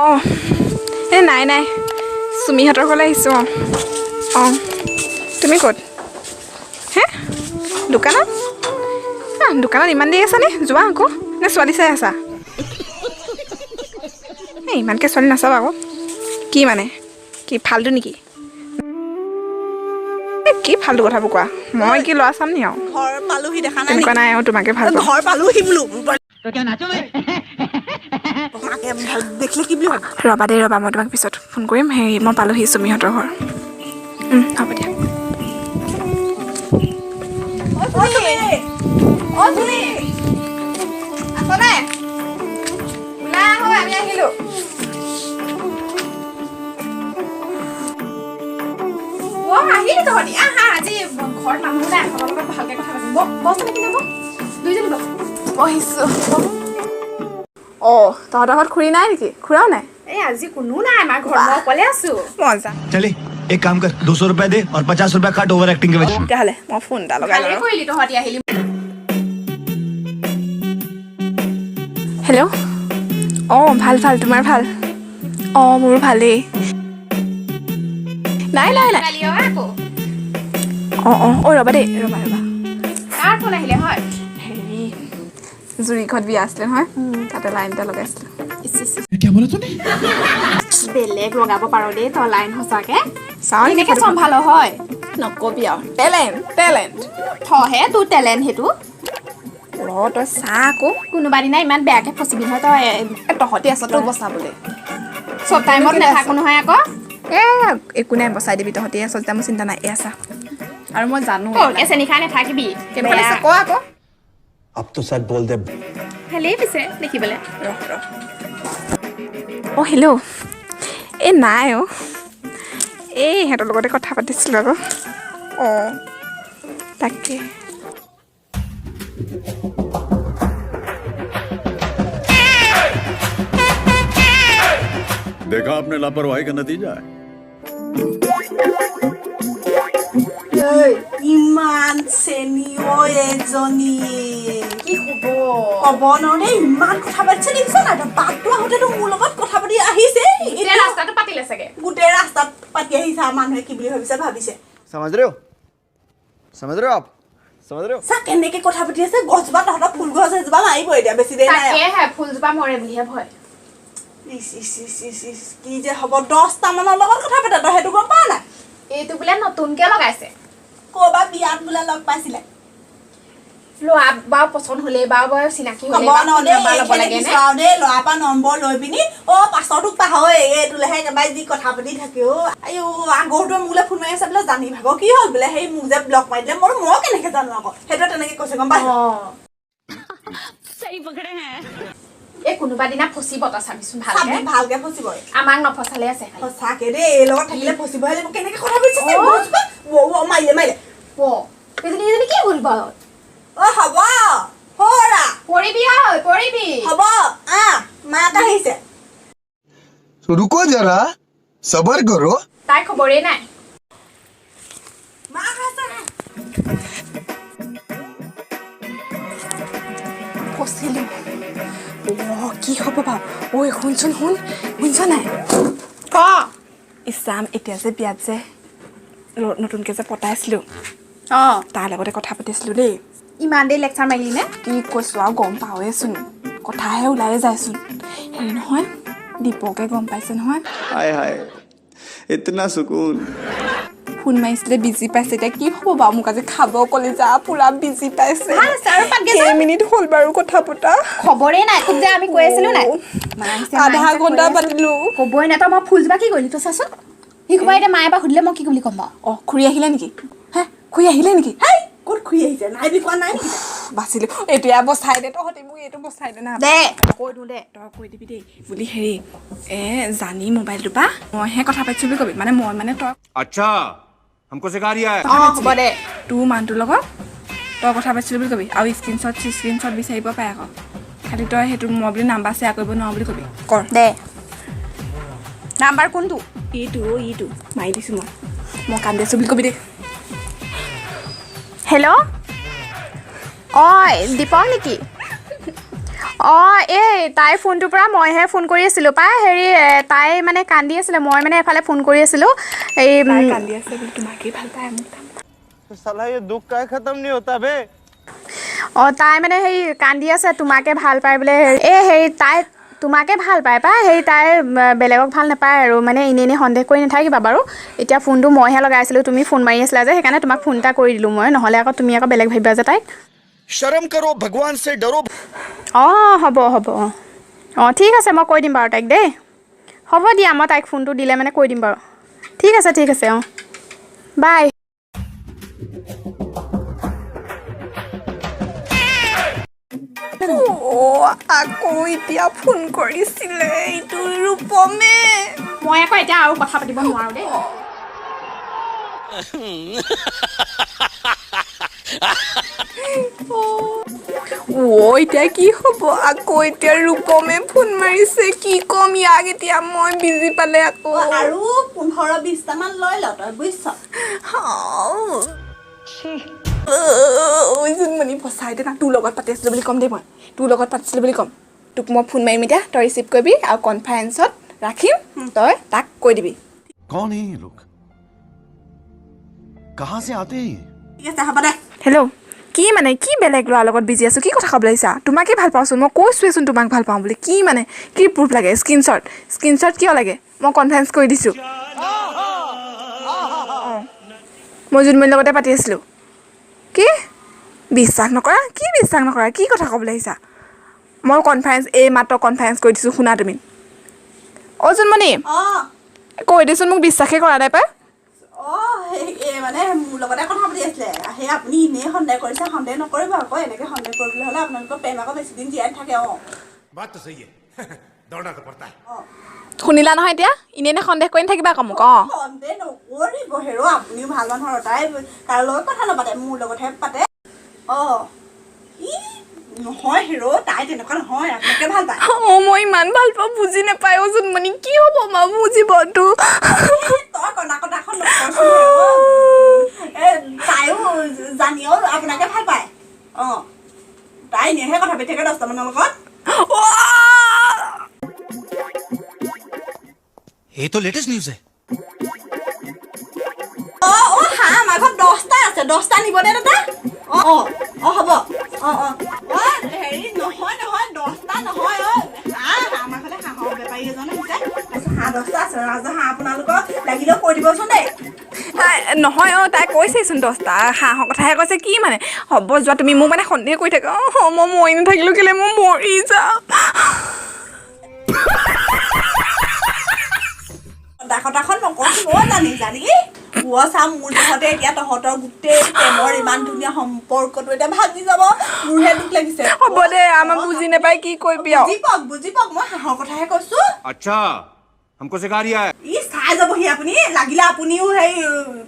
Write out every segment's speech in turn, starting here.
অঁ, এই নাই নাই, চুমিহঁতৰ ঘৰলৈ আহিছোঁ। অঁ অঁ, তুমি ক'ত হে? দোকানত? দোকানত ইমান দেৰি আছানে? যোৱা আকৌ, নে ছোৱালী চাই আছা? এই ইমানকৈ ছোৱালী নাচাবা আকৌ। কি মানে কি ফাল্টু নেকি? এই কি ফাল্টু কথাবোৰ কোৱা? মই কি ল'ৰা চাম নি আৰু? ঘৰ পালোহি, দেখা নাই? তেনেকুৱা নাই আৰু, তোমাকে ভাল পাওঁ। ঘৰ পালোহি বোলো। মাকে ভাল দেখিলে কি বুলি ভাবিব? ৰ'বা দেই, ৰ'বা, মই তোমাক পিছত ফোন কৰিম। হেৰি, মই পালোহি চুমিহঁতৰ ঘৰ। হ'ব দিয়া। অ চুমি, অ চুমি। আছনে? ওলাই আহো, আমি আহিলোঁ। অ, আহিলি তহঁতি? আহা, আজি ঘৰত মানুহ নাই, তহঁতৰ লগত ভালকে কথা পাতিম। বহ, বহচোন এইপিনে বহ, দুইজনী বহ। বহিছোঁ। অঁ, তহঁতৰ ঘৰত খুৰী নাই নেকি? খুৰাও নাই? এই আজি কোনো নাই আমাৰ ঘৰত, মই অকলে আছো। মজা। चले, एक काम कर, 200 रुपया दे और 50 रुपया काट ओवर एक्टिंग के वजह। তেতিয়াহ'লে মই ফোন এটা লগাই ভালেই লওঁ। কৰিলি তহঁতি আহিলি। হেল্ল'। অঁ, ভাল ভাল, তোমাৰ ভাল? অঁ, মোৰো ভালেই। নাই নাই নাই। কালি অ আকৌ। অঁ অঁ, অ' ৰ'বা দেই, ৰ'বা ৰ'বা। কাৰ ফোন আহিলে হয়? হেৰি, জুৰি ঘৰত বিয়া আছিলে নহয়, তাতে লাইন এটা লগাইছিলোঁ। বেলেগ লগাব পাৰ দেই তই লাইন, সঁচাকে। চাওঁ নেকি? কেনেকে ফটো? চম্ভাল হয়? নকবি আৰু, টেলেণ্ট টেলেণ্ট। থহে তোৰ টেলেণ্ট সেইটো। ৰ, তই চা আকৌ। কোনোবা দিনা ইমান বেয়াকে ফচিবি নহয় তই। এ, তহঁতি আছ তোক বচাবলৈ। চব টাইমত নাথাকো নহয় আকৌ। এ, একো নাই, বচাই দিবি। তহঁতি আছ যেতিয়া মোৰ চিন্তা নাই। এয়া চা, আৰু মই জানো। সৰকে চেনি খাই নাথাকিবি। কেনেকুৱা লাগিছে ক আকৌ। अब तो सच बोल दे। ভালেই পিছে দেখিবলৈ। ৰ ৰ। অঁ, হেল্ল'। এই নাই অ', এই ইহঁতৰ লগতে কথা পাতিছিলোঁ আকৌ। অঁ, তাকে। देखा आपने लापरवाही का नतीजा है। ইমান চেনি অ এজনী। কি হ'ব? ক'ব নোৱাৰো দেই, ইমান কথা পাতিছে, দেখিছ নাই তই? বাটটো আহোঁতেতো মোৰ লগত কথা পাতি আহিছে। এতিয়া ৰাস্তাটো পাতিলে চাগে। গোটেই ৰাস্তাত পাতি আহিছে আৰু মানুহে কি বুলি ভাবিছে ভাবিছে। समझ रहे हो, समझ रहे हो, आप समझ रहे हो? চা, কেনেকে কথা পাতি আছে। গছজোপা, তহঁতৰ ফুল গছ এজোপা মাৰিব এতিয়া, বেছি দেৰি নাই আৰু। তাকেহে, ফুলজোপা মৰে বুলিহে ভয়। ইচ ইচ ইচ ইচ ইচ, কি যে হ'ব! 10টা মানৰ লগত কথা পাতে, তই সেইটো গম পাৱ নাই? এইটো বোলে নতুনকে লগাইছে। ক'ৰবাত বিয়াত বোলে লগ পাইছিলে। ল'ৰা বাৰু পচন্দ হ'লেই বাৰু, বাৰু চিনাকি ক'ব হ'লেই বাৰু নোৱাৰো দেই। নাম্বাৰ ল'ব এইখিনি লাগে নে? বিচাৰো দেই, ল'ৰাৰ পৰা নম্বৰ লৈ পিনি অ পাছৰটোক পাহৰে, এইটোলেহে একেবাৰে যি কথা পাতি থাকে। অ আইঅ, আগৰটোৱে মোলৈ ফোন মাৰি আছে বোলে, জানি ভাগৰ কি হ'ল বোলে, সেই মোক যে ব্লক মাৰি দিলে। মই বোলো, মই কেনেকে জানো আকৌ? সেইটোৱে তেনেকে কৈছে, গম পাইছ? এই কোনোবা দিনা ফচিব, তই চাবিচোন ভালকে। চাবি, ভালকে ফচিব। আমাক নফচালে আছে খালি। সঁচাকে দেই, এই লগত থাকিলে ফচিবহে লাগিব। কেনেকে কথা পাতিছে চা, গছজোপা। ৱ, ৱ, মাৰিলে মাৰিলে। ব, এইজনী এইজনী কি হ'ল বাৰু? অ হ'ব, হৰা। পৰিবি ঐ, পৰিবি। হ'ব, আহ, মাক আহিছে। तो रुको जरा, सबर करो। তাই খবৰেই নাই। মাক আছে। ফচিলোঁ। অ', কি হ'ব বাৰু? ঐ শুনচোন, শুন, শুনিছ নাই? ক। ইছাম, এতিয়া যে বিয়াত যে নতুনকৈ যে পতাইছিলোঁ, তাৰ লগতে কথা পাতিছিলোঁ দেই। ইমান দেৰি লেকচাৰ মাৰিলি নে? কি কৈছোঁ আৰু, গম পাৱেচোন, কথাহে ওলাই যায়চোন। হেৰি নহয়, দীপকে গম পাইছে নহয়। हाय हाय, इतना सुकून। ফোন মাৰিছিলে, বিজি পাইছে। এতিয়া কি হ'ব বাৰু? মোক আজি খাব কলিজা পুৰা বিজি পাইছে। ভাল আছে আৰু পাতগে যা। কেইমিনিট হ'ল বাৰু কথা পতা? খবৰেই নাই তোক যে আমি কৈ আছিলো নাই? মা আহিছে, মা আধা আহিছে, ঘণ্টা কৈ আছিলো। পাতিলোঁ। ক'বই নাই তই। মই ফুলজোপা কি কৰিলি তই চাচোন। সি সোপা এতিয়া মায়ে বা সুধিলে মই কি বুলি ক'ম বাৰু? অঁ, খুৰী আহিলে নেকি? হে, খুৰী আহিলে নেকি? হেই, ক'ত খুৰি আহিছে? নাই বুলি কোৱা নাই নেকি? বাচিলোঁ। এতিয়া বচাই দে তহঁতি মোক, এইটো বচাই দে না। দে, কৈ দিওঁ দে। তই কৈ দিবি দেই বুলি। হেৰি, এ জানি মোবাইলটোৰ পৰা মইহে কথা পাতিছোঁ বুলি কবি। মানে মই মানে তই अच्छा, हमको सिखा रिया है। অঁ, হ'ব দে। তোৰ মানুহটোৰ লগত তই কথা পাতিছিলি বুলি কবি। আৰু স্ক্ৰীনশ্বট স্ক্ৰীনশ্বট বিচাৰিব পাৰে আকৌ। খালি তই সেইটো মই বুলি নাম্বাৰ শ্বেয়াৰ কৰিব নোৱাৰো বুলি কবি। কৰ। দে, নাম্বাৰ কোনটো? ইটো অ' ইটো মাৰি দিছোঁ মই। মই কান্দি আছোঁ বুলি কবি দেই। হেল্ল', অঁ, দীপক নেকি? অঁ, এই তাইৰ ফোনটোৰ পৰা মইহে ফোন কৰি আছিলোঁ পাই। হেৰি, তাই মানে কান্দি আছিলে, মই মানে এফালে ফোন কৰি আছিলোঁ। এই কান্দি আছে বুলি তোমাকেই ভাল পায় মোক। साला ये दुख का खत्म नहीं होता बे। অঁ, তাই মানে হেৰি কান্দি আছে, তোমাকে ভাল পায় বোলে। এই হেৰি, তাই তোমাকে ভাল পায় পাই। হেৰি, তাই বেলেগক ভাল নাপায় আৰু, মানে এনেই এনেই সন্দেহ কৰি নাথাকিবা বাৰু। এতিয়া ফোনটো মইহে লগাই আছিলোঁ, তুমি ফোন মাৰি আছিলা যে, সেইকাৰণে তোমাক ফোন এটা কৰি দিলোঁ মই। নহ'লে আকৌ তুমি আকৌ বেলেগ ভাবিবা যে তাইক। शर्म करो, भगवान से डरो। অঁ, হ'ব হ'ব, অঁ অঁ, ঠিক আছে, মই কৈ দিম বাৰু তাইক দেই। হ'ব দিয়া, মই তাইক ফোনটো দিলে মানে কৈ দিম বাৰু। ঠিক আছে, ঠিক আছে, অঁ, বাই। আকৌ এতিয়া ফোন কৰিছিলে এইটো ৰূপমে। মই আকৌ এতিয়া আৰু কথা পাতিব নোৱাৰোঁ দেই। অ', এতিয়া কি হ'ব? আকৌ এতিয়া ৰূপমে ফোন মাৰিছে, কি ক'ম ইয়াক এতিয়া মই বিজি পালে আকৌ। আৰু 15-20টামান লৈ ল তই, বুজিছ? জোনমণি ফচাই দে না, তোৰ লগত পাতি আছিলোঁ বুলি ক'ম দেই মই। তোৰ লগত পাতিছিলোঁ বুলি ক'ম। তোক মই ফোন মাৰিম এতিয়া, তই ৰিচিভ কৰিবি আৰু কনফাৰেঞ্চত ৰাখিম, তই তাক কৈ দিবি। कौन है ये लोग, कहाँ से आते हैं? ঠিক আছে, হ'ব দে। হেল্ল', কি মানে কি বেলেগ ল'ৰাৰ লগত বিজি আছোঁ, কি কথা ক'বলৈ আহিছা? তোমাকেই ভাল পাওঁচোন, মই কৈছোৱেচোন তোমাক ভাল পাওঁ বুলি। কি মানে কি প্ৰুফ লাগে? স্ক্ৰীনশ্বট? স্ক্ৰীনশ্বট কিয় লাগে? মই কনফাৰেঞ্চ কৰি দিছোঁ। অঁ, মই জোনমণিৰ লগতে পাতি আছিলোঁ। কি বিশ্বাস নকৰা? কি বিশ্বাস নকৰা? কি কথা ক'বলৈ আহিছা? মই কনফাৰেঞ্চ এই মাত্ৰ কনফাৰেঞ্চ কৰি দিছোঁ, শুনা তুমি। অ' জোনমণি, কৈ দেচোন, মোক বিশ্বাসেই কৰা নাই পাই। অঁ, এই মানে মোৰ লগতে কথা পাতি আছিলে। সেই আপুনি এনেই সন্দেহ কৰিছে, সন্দেহ নকৰিব আকৌ। এনেকৈ সন্দেহ কৰিবলৈ হ'লে আপোনালোকৰ প্ৰেম আকৌ বেছি দিন জীয়াই থাকে। অঁ, শুনিলা নহয় এতিয়া? এনেই এনেই সন্দেহ কৰি নাথাকিবা আকৌ মোক। অঁ, সন্দেহ নকৰিব হেৰ', আপুনিও ভাল মানুহৰ, তাই কাৰো লগত কথা নাপাতে, মোৰ লগতহে পাতে। অঁ, ই নহয় হেৰ', তাই তেনেকুৱা নহয়, আপোনাকে ভাল পায়। অঁ, মই ইমান ভাল পাওঁ, বুজি নাপায়। অ' জোনমণি, কি হ'ব মা মোৰ জীৱনটো? তই কন্দা কটাখন নকৰচোন। তাইও জানিও আপোনাকে ভাল পায়। অঁ, তাই এনেইহে কথা পাতি থাকে 10টামানৰ লগত। ये तो लेटेस्ट न्यूज है। অঁ অঁ, হাঁহ আমাৰ ঘৰত 10টা আছে, 10টা নিব দে দাদা। অঁ অঁ অঁ, হ'ব। অঁ অঁ অঁ, হেৰি নহয় নহয়, 10টা নহয়। অঁ, হাঁহ আমাৰ ঘৰলৈ হাঁহৰ বেপাৰী এজন আহিছে, তাৰপিছত হাঁহ 10টা আছে, ৰাজহাঁহ আপোনালোকৰ লাগিলেও কৈ দিবচোন দেই। তাই নহয়, অঁ, তাই কৈছেচোন 10টা হাঁহৰ কথাহে কৈছে। কি মানে হ'ব যোৱা তুমি, মোক মানে সন্দেহ কৰি থাকা। অঁ, মই মৰি নাথাকিলোঁ কেলৈ, মই মৰি যাম। কটাখন নকৰচোন। অ' জানি জানি অ' চা, মোৰ জহতে এতিয়া তহঁতৰ গোটেই প্ৰেমৰ ইমান ধুনীয়া সম্পৰ্কটো এতিয়া ভাগি যাব, মোৰহে দুখ লাগিছে। হ'ব দে, আমাৰ বুজি নাপায় কি কৰিবি আৰু। বুজি পাওক, বুজি পাওক, মই হাঁহৰ কথাহে কৈছোঁ। अच्छा, हमको सिखा रिया है। ই চাই যাবহি আপুনি, লাগিলে আপুনিও সেই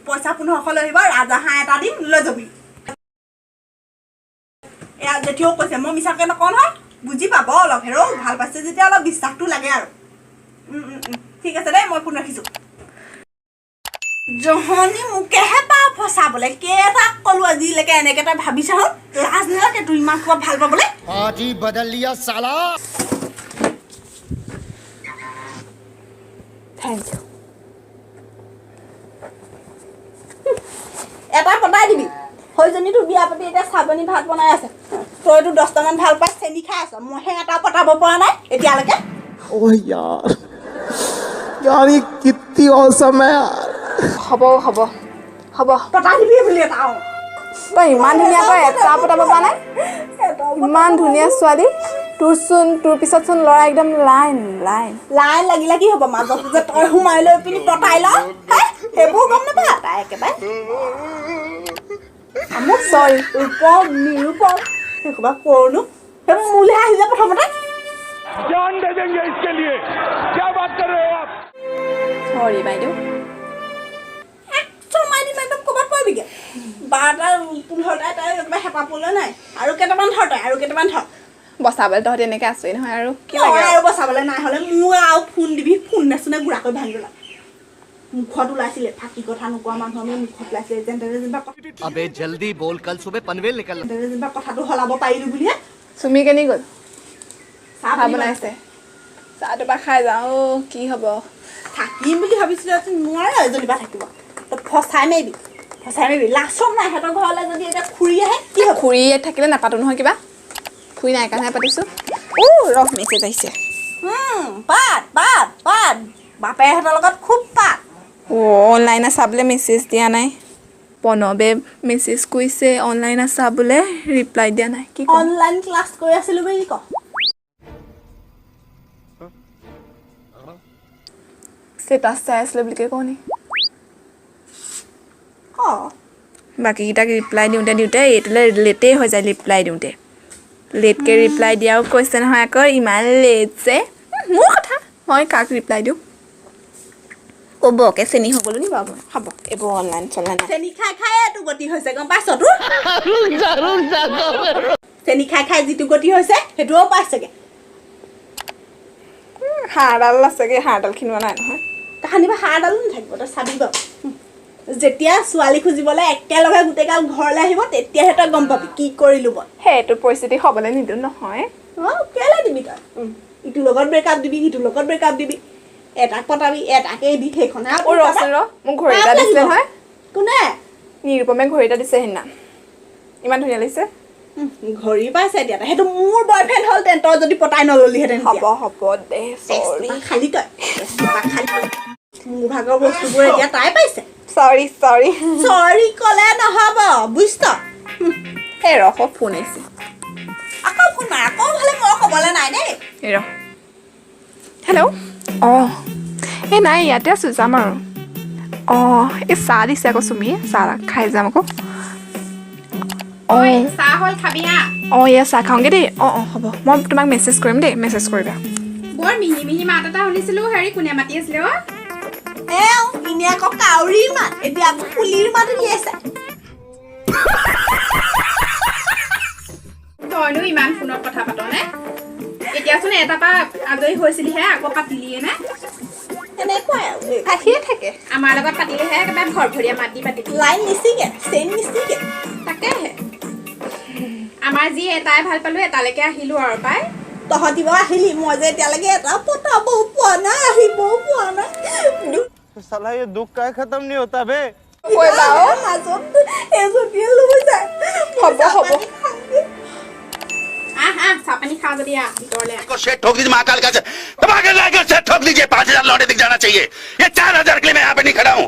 পইচা 1500 লৈ আহিব, ৰাজহাঁহ এটা দিম, লৈ যাবি। এয়া জেঠীয়েও কৈছে, মই মিছাকৈ নকওঁ নহয়, বুজি পাব অলপ হেৰ', ভাল পাইছে যেতিয়া অলপ বিশ্বাসটো লাগে আৰু। ঠিক আছে দেই, মই ফোন ৰাখিছোঁ। জহনি মোকেহে পাওঁ ফচাবলৈ, কেইটাক ক'লো আজিলৈকে এনেকৈ তই ভাবিছা হ'ল, লাজ নালাগে তোৰ ইমান সোপা ভাল পাবলৈ? पार्टी बदल लिया साला। Thank you. এটা পতাই দিবি। সৈজনীতো বিয়া পাতি এতিয়া চাবনি ভাত বনাই আছে, তইতো 10টামান ভাল পাই চেনি খাই আছ, মইহে এটা পতাব পৰা নাই এতিয়ালৈকে। ओह यार यार ये कितनी औसम है यार। হ'ব হ'ব হ'ব, পতাই দিবি বুলি এটা। অঁ, তই ইমান ধুনীয়া, তই এটা পতাব পৰা নাই? ইমান ধুনীয়া ছোৱালী, তোৰচোন তোৰ পিছতচোন ল'ৰা একদম লাইন লাইন লাইন লাগিলে কি হ'ব, মাজত যে তই সোমাই লৈ পিনি পতাই ল, সেইবোৰ গম নাপা তাই একেবাৰে। মোক চৰি, ৰূপম নিৰূপম সেইসোপা কৰনো, সেইবোৰ মোলৈহে আহি যায় প্ৰথমতে। जान दे देंगे इसके लिए, क्या बात कर रहे हो आप? চৰি বাইদেউ। একচৰ মাৰি দিম একদম ক'ৰবাত পৰিবিগৈ। 12টা 15টা তাই একেবাৰে হেঁপাহ পলৈ নাই, আৰু কেইটামান ধৰ তই, আৰু কেইটামান ধৰ। বচাবলৈ তহঁতি এনেকৈ আছোৱেই নহয়, আৰু কি লাগে আৰু বচাবলৈ নাই হ'লে মোৰ আৰু ফোন দিবি, ফোন নেচোনে গুড়াকৈ ভাঙি পেলাম। মুখত ওলাইছিলে ফাঁকি কথা নোকোৱা মানুহ, আমি মুখত ওলাইছিলে যেন তেনে যেনিবা। अबे जल्दी बोल, कल सुबह पनवेल निकल। তেনে যেনিবা কথাটো সলাব পাৰিলো বুলিহে। চুমি কেনি গ'ল? চাহ বনাইছে, চাহটো পৰা খাই যাওঁ। অ' কি হ'ব, থাকিম বুলি ভাবিছিলো, নোৱাৰে এজনী পৰা থাকিব। তই ফচাই মাৰিবি, ফচাই মাৰিবি। লাচম নাই সিহঁতৰ ঘৰলৈ যদি এতিয়া খুৰী আহে কি হ'ব? খুৰী ইয়াত থাকিলে নাপাতো নহয় কিবা, খুৰী নাই কাৰণেহে পাতিছোঁ। অ' ৰহ, মেছেজ আহিছে। পাত পাত পাত, বাপেহঁতৰ লগত খুব পাত। অ' অনলাইন আছা বোলে, মেছেজ দিয়া নাই। প্ৰণৱে মেছেজ কৰিছে অনলাইন আছা বোলে, ৰিপ্লাই দিয়া নাই। কি ক'ম? অনলাইন ক্লাছ কৰি আছিলো বুলি ক। ষ্টেটাছ চাই আছিলে বুলিকে কওঁ নি? ক। বাকীকেইটাক ৰিপ্লাই দিওঁতে দিওঁতে এইটোলৈ লেটেই হৈ যায় ৰিপ্লাই দিওঁতে। লেটকৈ ৰিপ্লাই দিয়াও কৈছে নহয় আকৌ, ইমান লেট যে। মোৰ কথা, মই কাক ৰিপ্লাই দিওঁ? ক'বকে চেনি হৈ গ'লো নি বাৰু মই? হ'ব, এইবোৰ অনলাইন চনলাইন নাই। চেনি খাই খাই এইটো গতি হৈছে, গম পাইছ তোৰ? চেনি খাই খাই যিটো গতি হৈছে সেইটোও পাইছেগে। হাড়ডাল আছেগে, হাড়ডাল খিনোৱা নাই নহয়। তাহানিবা হাড়ডালো নাথাকিব, তই চাবি বাৰু। যেতিয়া ছোৱালী খুজিবলৈ একেলগে গোটেইগাল ঘৰলৈ আহিব তেতিয়াহে তই গম পাবি কি কৰিলো মই। সেইটো পৰিস্থিতি হ'বলৈ নিদিওঁ নহয়। অঁ, কেলৈ দিবি তই? ইটোৰ লগত ব্ৰেকআপ দিবি, সিটোৰ লগত ব্ৰেকআপ দিবি, এটাক পতাবি, এটাকে দি সেইখনে। অ' ৰচোন ৰ, মোক ঘড়ী এটা দিছিলে নহয়। কোনে? নিৰুপমে ঘড়ী এটা দিছে সেইদিনা, ইমান ধুনীয়া লাগিছে। ঘড়ী পাইছে এতিয়া, সেইটো মোৰ বয়ফ্ৰেণ্ড হ'লহেঁতেন তই যদি পতাই নল'লিহেঁতেন। হ'ব হ'ব দে, চৰি। খালি তই খালি মোৰ ভাগৰ বস্তুবোৰ এতিয়া তাই পাইছে। চৰি চৰি চৰি ক'লে নহ'ব, বুজিছ? এই ৰহ, ফোন আহিছে। আকৌ ফোন মাৰ, আকৌ ভালে মই ক'বলৈ নাই দেই। এই ৰহ। হেল্ল'। অঁ, এই নাই, ইয়াতে আছোঁ, যাম আৰু। অঁ, এই চাহ দিছে আকৌ চুমিয়ে, চাহ খাই যাম আকৌ। অঁ, চাহ হ'ল, খাবি হা। অঁ, এয়া চাহ খাওঁগৈ দেই। অঁ অঁ হ'ব, মই তোমাক মেছেজ কৰিম দেই, মেছেজ কৰিবা। বৰ মিহি মিহি মাত এটা শুনিছিলোঁ, হেৰি কোনে মাতি আছিলে? অ' এওঁ এনে আকৌ কাউৰীৰ মাত, এতিয়া আকৌ পুলিৰ মাত উলিয়াইছে। তইনো ইমান ফোনত কথা পাতনে? এতিয়াচোন এটাৰ পৰা আজৰি হৈছিলিহে, আকৌ পাতিলিয়ে নে? এনেকুৱাই আৰু, আহিয়ে থাকে। আমাৰ লগত পাতিলেহে একেবাৰে ভৰভৰীয়া মাত দি পাতিবি। লাইন নিচিগে, চেইন নিচিগে। তাকেহে, আমাৰ যি এটাই ভাল পালো এটালৈকে আহিলো আৰু পাই। তহঁতি বাৰু আহিলি, মই যে এতিয়ালৈকে এটা পতাবও পোৱা নাই, আহিবও পোৱা নাই। साला ये दुख का खत्म नहीं होता बे। মাজত এজনীয়ে লৈ যায়। হ'ব হ'ব, আহ আহ, চাহ পানী খাওঁ যদি আহ ভিতৰলৈ। सेठ ठोक दीजिए, महाकाल का धमाके लाकर सेठ ठोक दीजिए। 5000 लौटे दिख जाना चाहिए, ये 4000 के लिए मैं यहाँ पे नहीं खड़ा हूँ।